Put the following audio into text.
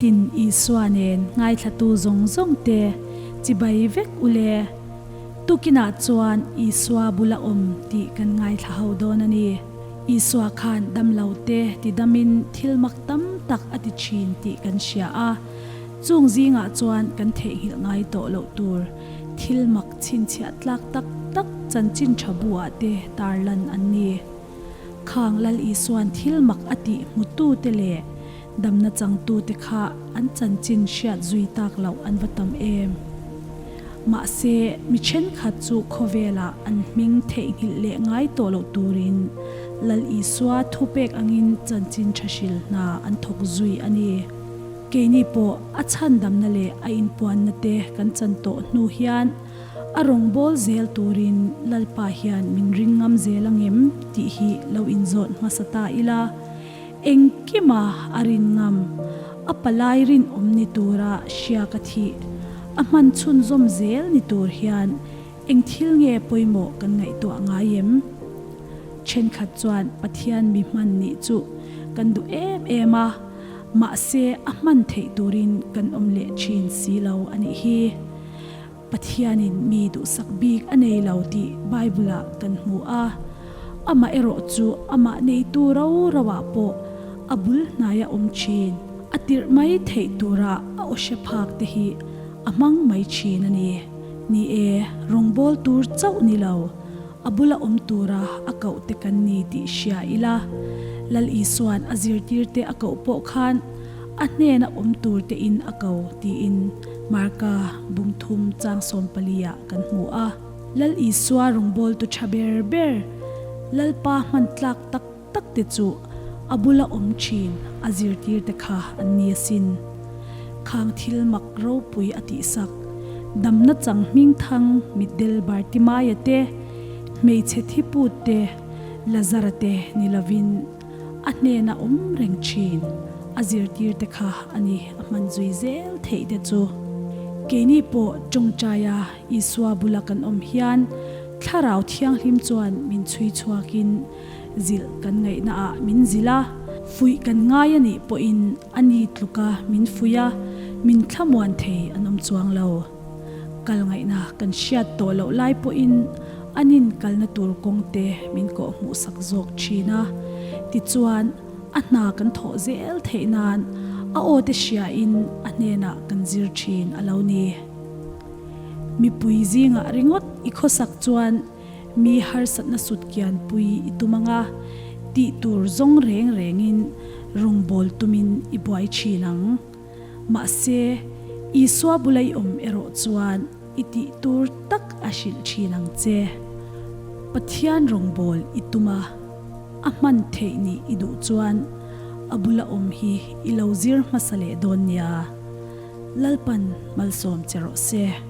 Tin, Isua nen ngaithlatu zawng zawng te chibai vek u le. Tukinah chuan Isua bula awm tih kan ngaithla ho dawn a ni. Isua khan damlo te tidamin thil mak tam tak a ti thin tih kan hria a, chung zingah chuan kan theihnghilh ngai tawh loh tur thil mak chhinchhiah tlak tak tak chanchin tha buah te tarlan an ni. Khang Lal Isuan thil mak a tih hmutute leh Damna changtute kha an chanchin hriat zui tak loh an va tam em? Mahse, mi thenkhat chu khawvelah an hming theihnghilh leh ngai tawh loh turin Lal Isua thupek angin chanchin tha hril hna an thawk zui a ni. Keini pawh a chhandamna leh a inpuanna te kan chan tawh hnu hian a rawngbâwl zel turin Lalpa hian min ring ngam zel angem tih hi lo inzawt hmasa ta ila. Engkima a rin ngam, a palai rinawm ni tura hria ka thih, a hman chhunzawm zel ni tur hian eng thil nge pawimawh kan ngaihtuah ngai em? Thenkhat chuan Pathian mi hman nih chu kan duh em em a, mahse a hman theih turin kan awm leh thin si lo a nih hi. Pathianin mi duhsak bik a nei lo tih Bible-ah kan hmu a. Amah erawh chu amah neitu ro roah pawh a bul hnaia awm thin. A tirh mai theih tura a aw hre phak te hi a hmang mai thin a ni. Ni e, rawngbâwl tur chauh ni lo, a bula awm tura a koh te kan ni tih hria ila. Lal Isua'n a zirtirte a koh pawh khan a hnena awm tur tein a ko tiin Marka bungthum chang sawmpali ah kan hmu a. Lal Isua rawngbawltu tha ber ber, Lalpa hman tlak tak tak te chu a bula awm thin a zirtir te kha an ni asin. Khang thil mak ropui a tihsak, damna chang hmingthang mitdel Bartimaia te, hmeichhe thiput te, Lazara te ni lovin, A hnena awm reng thin a zirtirte kha a ni a hman zui zel theih te chu. Keini pawh tawngtaia Isua bula kan awm hian Thlarau Thianghlim chuan min chhui chhuakin zilh kan ngaihnaah min zilh a, fuih kan ngai a nih pawhin a ni tluka min fuih a, min thlamuan thei an awm chuang lo. Kal ngaihna kan hriat tawh loh lai pawhin an in kalna tur kawng te min kawh hmuhsak zawk thin a. Tichuan, a hna kan thawh zel theih nan a aw te hriain a hnenah kan zir thin a lo ni. Mipui zingah ringawt i khawsak chuan mi harsatna sut kianpui i tum anga tih tur zawng reng rengin rawngbâwl tumin i buai thin ang. Mahse, Isua bula i awm erawh chuan i tih tur tak a hrilh thin ang che. Pathian rawngbâwl i tum a, a hman theih nih i duh chuan a bula awm hi i lo zir hmasa leh dawn nia. Lalpan malsawm che rawh se.